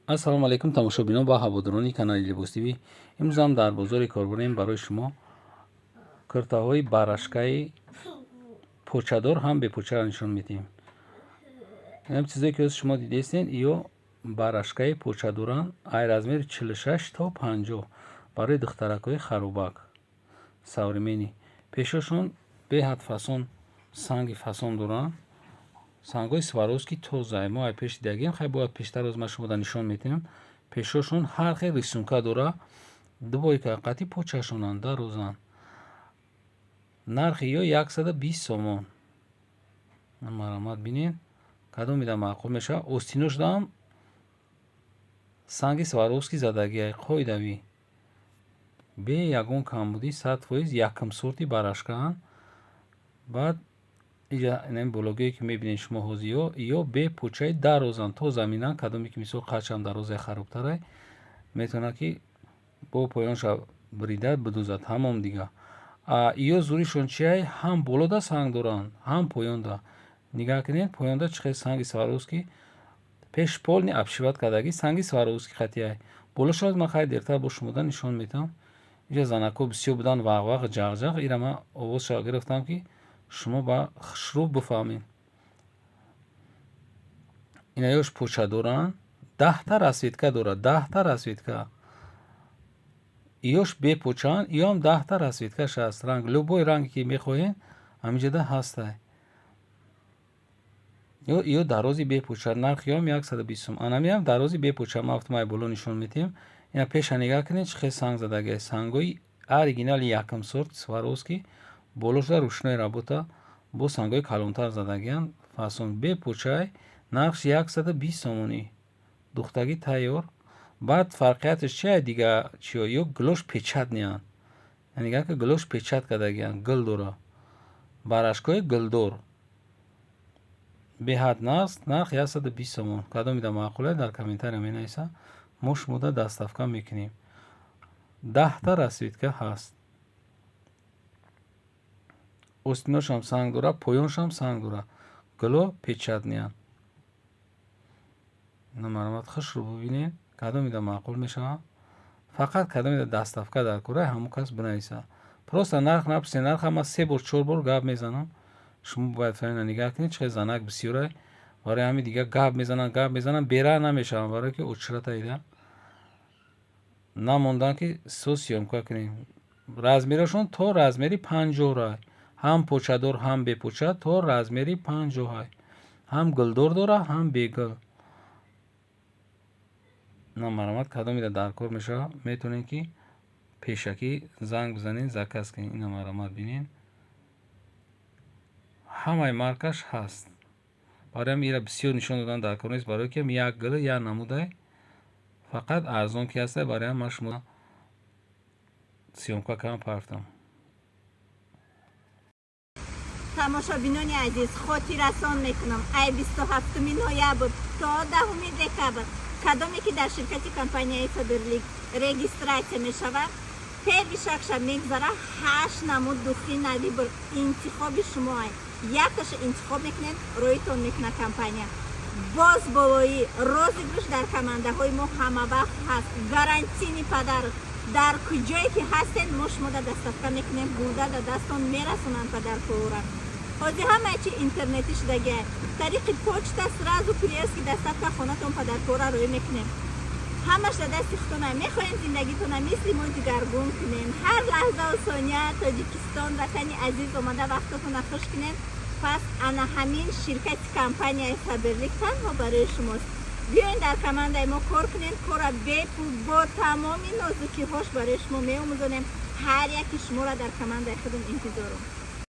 Ассалому алайкум, тамошобинон ва ҳаводорони канали Либос ТВ. Имрӯзам дар бозори корбурем барои шумо куртаҳои барашкаи почадор ҳам бепочаро нишон медиҳем. Ин чизое ки ҳозир шумо дидестен, ё барашкаи почадоранд, ай размери 46 то 50, барои духтаракҳои харобак современный. Пешошон беҳад фасон, санги фасон доранд, сангҳои Сваровски тоза. Мо ай пеш дидагием, хай бояд пештар оз ман шумода нишон медиҳам. Пешошон ҳар хел рисунка дора, двойка қати почашонанд, дарозанд. Нархи ё 120 сомон. Марҳамат, бинед, кадомида маъқул мешавад. Остиношдаам санги Сваровски задагиай, қоидавӣ, бе ягон камбудӣ, 100% якум сорти барашкаанд. Баъд иҷа инами бологое ки мебинед шумо ҳозир, ё бе почаи дарозанд, то заминанд. Кадоме ки мисол қадшам дарозай, харобтарай, метавонад ки бо поёнша бирида бидузад, тамом дига. Ё зуришон чиай? Ҳам болода санг доранд, ҳам поёнда. Нигаҳ кунед, поёнда чӣ хел санги Сваровски, пеш полный обшивать кардагӣ, санги Сваровски қатиай. Болошо ман хай дертар бо шумода нишон медиҳам. Иҷа занакҳо бисёр буданд, вағвағ, ҷағҷағ. Ира ман овозша гирифтам, ки шумо ба хушрӯ бифаҳмед. Инаёш поча доранд, 10-та расцветка дорад, 10-та расцветка. Иёш бепочаанд, иёам 10-та расцветкаш ҳаст. Ранг, любой ранге ки мехоҳед, ҳаминҷода ҳастай. Ё дарози бепоча, нархи ёам 120 сум. Анамиам дарози бепоча, ман гуфтам, ай боло нишон медиҳем. Ина пеша нигаҳ кунед, чӣ хел санг задагиай, сангҳои оригинали якум сорт Сваровски. Болошда ручной работа, бо сангҳои калонтар задагианд, фасон, бепочай, нархш 120 сомонӣ, духтагӣ тайёр. Баъд фарқияташ чия дига чиё? Ё гулош печатныйянд, нигаҳ ки гулош печать кардагианд, гул дора, барашкҳои гулдор, беҳад нағз. Нарх 120 сомон. Кадомида маъқулае, дар комментария менависа, мо шумода доставка мекунем. 10-та расцветка ҳаст. Остиношам санг дора, поёншам санг дора, гуло печатныйянд. Марҳамат, хушрӯ бибинед, кадомида маъқул мешавад. Фақат кадомида доставка дар кора, ҳамон кас бинависа. Просто нарх напурсед, нарха ман се бор, чор бор гап мезанам, шумо бояд фаҳмида. Нигаҳ кунед, чӣ хел занак бисёрай, барои ҳамин дига гап мезананд, гап мезананд, бера намешаванд, барое ки очередь ида намонданд, ки со съёмка кунем. Размерошон то размери 50-ай, ҳам почадор, ҳам бепоча, то размери 50-ай, ҳам гулдор дора, ҳам бегул. На, марҳамат, кадомида дар кор мешавад, метавонед ки пешакӣ занг бизанед, заказ кунед. Ина марҳамат, бинед, ҳамаи маркаш ҳаст. Барои ҳамин ира бисёр нишон додан дар кор нест, барое ки як гул, як намудай, фақат арзон ки ҳастай, барои ҳам ман шумо съёмка кардам, партам. Тамошобинони азиз, хотиррасон мекунам, ай 27 ноябр то 10 декабр кадоме ки дар ширкати компанияи Фаберлик регистрация мешавад, первый шагша мегзара, ҳашт намуд духи на выбор, интихоби шумоай, якташа интихоб мекунед, роитон мекунад компания. Боз болои розыгрыш дар командаҳои мо ҳамавақт ҳаст, гарантийный подарок. Дар куҷое ки ҳастед, мо шумода доставка мекунем, бурда дар дастон мерасонанд подаркора. Ҳозир ҳамаи чи интернетӣ шудагиа, тариқи почта, сразу курьерский доставка, хонатон подаркора роӣ мекунем. Ҳамаш дар дасти худтона. Мехоҳем зиндагитона мисли мо дигаргун кунем, ҳар лаҳзаву сония Тоҷикистон, ватани азиз, омада вақтотона хуш кунем. Пас ана ҳамин ширкати компанияи Фаберлик танҳо барои шумост. Биёен, дар командаи мо кор кунем, кора бепул, бо тамоми нозукиҳош барои шумо меомӯзонем. Ҳар яки шуморо дар командаи худум интизорум.